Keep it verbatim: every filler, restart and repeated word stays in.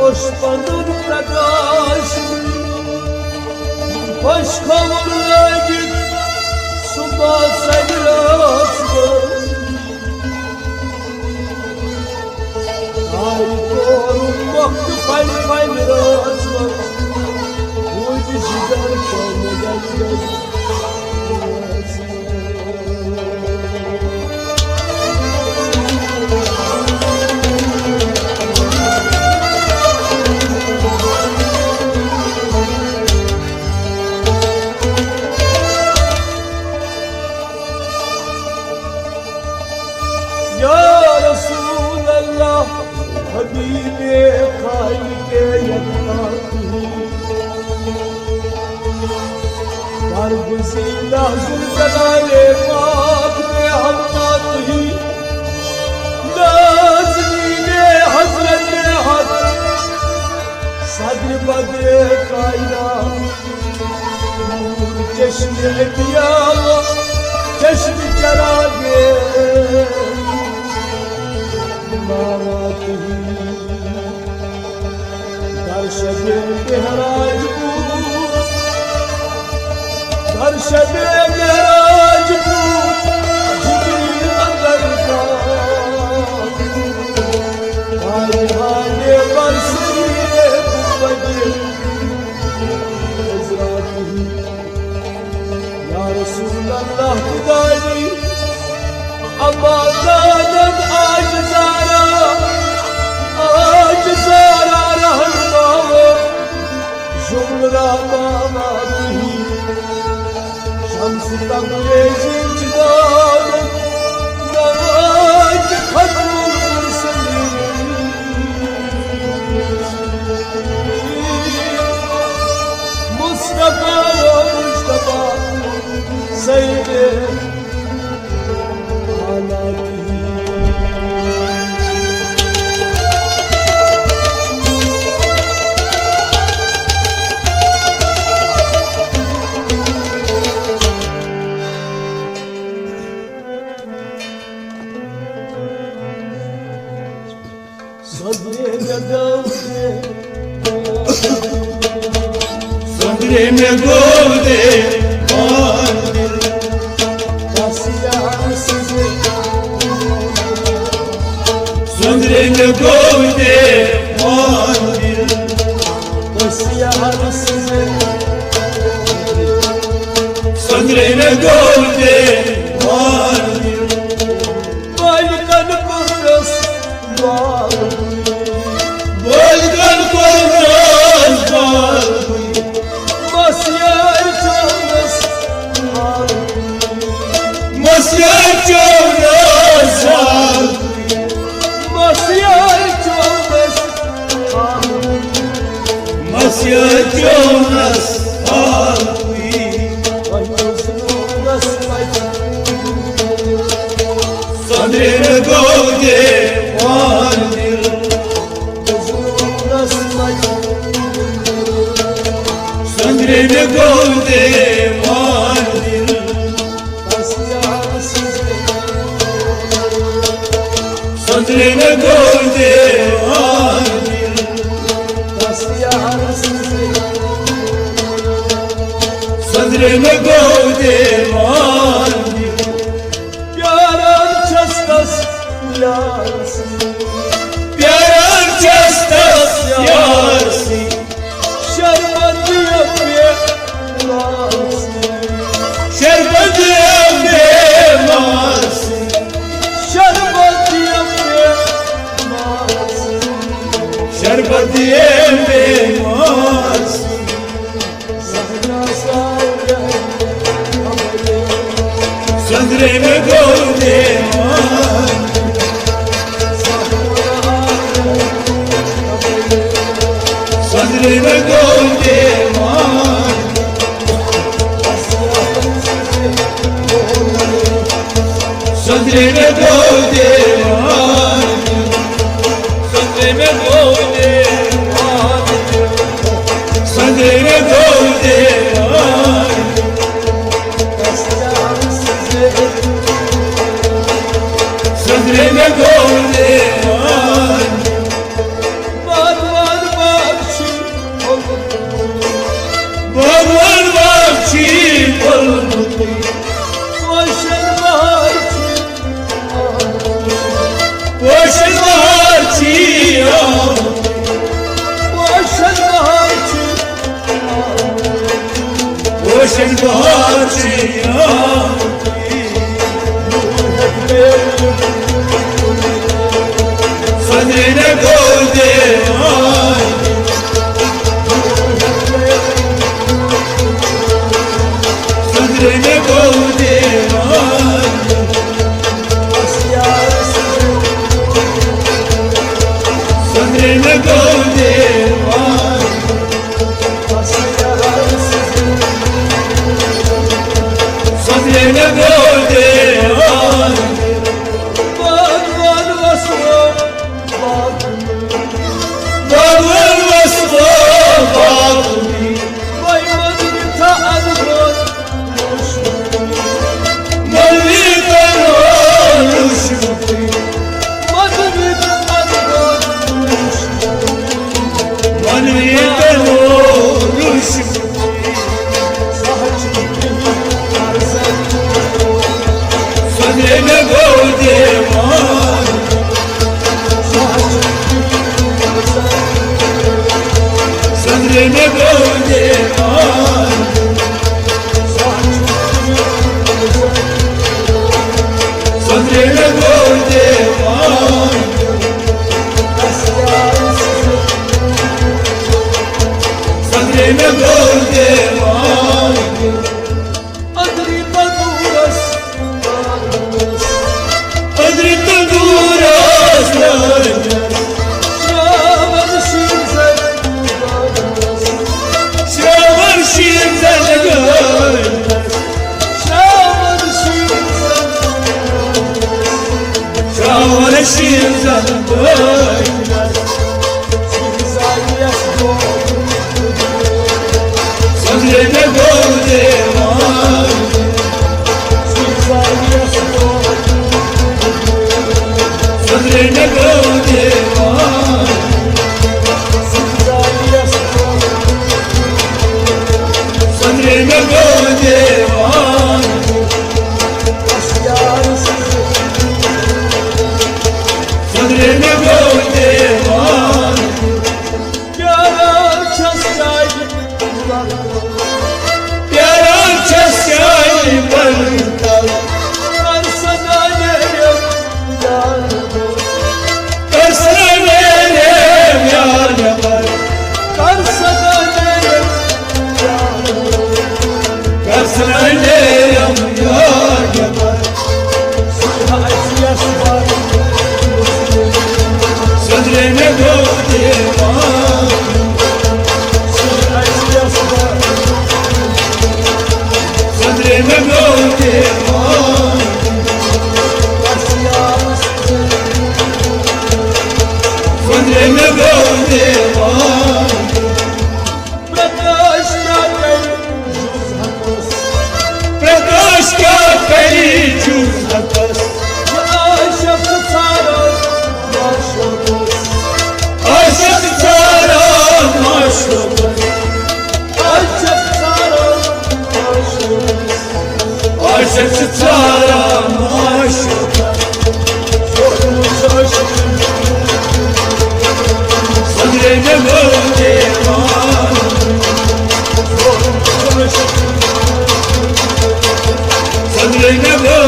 اوس پنُن پرکاش، خۄش خبر لٲگِتھ صُبحس سرِ رٲژ منٛز۔ آے تورُن مۄکھٕ پھلہِ پھلہِ رٲژ منٛز، روٗدِ جگر پیوٚمُت گلہِ گلہِ۔ یا رسول اللہ، حبیب خالق یکتا تُہی۔ برگزیدہ ذوالجلال پاک میں ہم تُہی۔ نازنین حضرت حق، صدر بدر کائنات، نور چشم عطیہ و چشم چراغ نامات ہی۔ در شب معراج بود، در شب معراج بود، جبریل اندر گاه، حال حال بر سریر بود، حضرات ہی۔ یا رسول اللہ، خدایی، اما دادن آج زارا، آج زارا رہنما، جملہ ماما تُہی۔ شمس تبریزی چہ دادن، نواز ختم المرسلین۔ مصطفیٰ و مجتبیٰ سید حالات۔ سۄنٛدرِ مےٚ گٲو دے، سۄنٛدرِ مےٚ گٲو دے، پان دِل۔ بس یار سٕنٛزِ۔ سۄنٛدرِ مےٚ گٲو دے، پان دِل۔ بس یار سٕنٛزِ۔ سۄنٛدرِ مےٚ گٲو دے، پان دِل۔ مالکن کوٚرُس مال۔ مالکن کوٚرُس مال۔ مس یار چونس مال۔ مس یار چونس مال۔ مس یار چونس مال۔ مس یار چونس مال۔ سۄنٛدرِ مےٚ گوٚو دیوان دِل۔ سۄنٛدرِ مےٚ گوٚو دیوان دِل۔ سۄنٛدرِ مےٚ گوٚو دیوان دِل۔ سۄنٛدرِ مےٚ گوٚو دیوان۔ پیاران چھَس تَس یار سٕے۔ پیاران چھَس تَس یار سٕے۔ شربت دِیَم بے مار سٕے۔ شربت دِیَم بے مار سٕے۔ شربت دِیَم بے مار سٕے۔ شربت دِیَم بے مار سٕے۔ سۄنٛدرِ مےٚ گوٚو دیوان۔ سۄنٛدرِ مےٚ گوٚو دیوان۔ سۄنٛدرِ مےٚ گوٚو دیوان۔ سۄنٛدرِ مےٚ گوٚو دیوان۔ سۄنٛدرِ مےٚ گوٚو دیوان۔ سۄنٛدرِ مےٚ گوٚو دیوان۔ بہار چھِ یِوان۔ صدرِ مےٚ گوٚو دیوان۔ صدرِ مےٚ گوٚو دیوان۔ صدرِ مےٚ گوٚو دیوان۔ صدرِ مےٚ گوٚو دیوان۔ باغوان وسلو باغوان۔ وۄنۍ مَنوِتھا اَنہون روشنی۔ مَنوِتھا روشنی۔ مَنوِتھا اَنہون روشنی۔ مَنوِتھا روشنی۔ صدرِ مےٚ گوٚو دیوان۔ صدرِ مےٚ گوٚو دیوان۔ صدرِ مےٚ گوٚو دیوان۔ صدرِ مےٚ گوٚو دیوان۔ أنٛدرِ تندورس، أنٛدرِ تندورس، شراوان شیٖن زن، شراوان شیٖن زن، شراوان شیٖن زن، شراوان شیٖن زن۔ صدرِ مےٚ گوٚو دیوان۔ صدرِ مےٚ گوٚو دیوان۔ صدرِ مےٚ گوٚو دیوان۔ صدرِ مےٚ گوٚو دیوان۔ پیاران چھَس چایہِ، پیاران چھَس چایہِ بَرٕنۍ تَل۔ کر سنا نیریم یار، کر سنا نیریم یار نٮ۪بر۔ کر سنا نیریم یار، کر سنا نیریم یار نٮ۪بر۔ صدرِ مےٚ گوٚو دیوان۔ صدرِ مےٚ گوٚو دیوان۔ صدرِ مےٚ گوٚو دیوان۔ پرکاش کیٛاہ کرِ جُز حقس؟ پرکاش کیٛاہ کرِ جُز حقس؟ یہِ عاشق چھُ ژھاران معشوقس۔ عاشق چھُ ژھاران معشوقس۔ عاشق چھُ ژھاران معشوقس۔ عاشق چھُ ژھاران معشوقس۔ صدرِ مےٚ گوٚو دیوان۔ صدرِ مےٚ گوٚو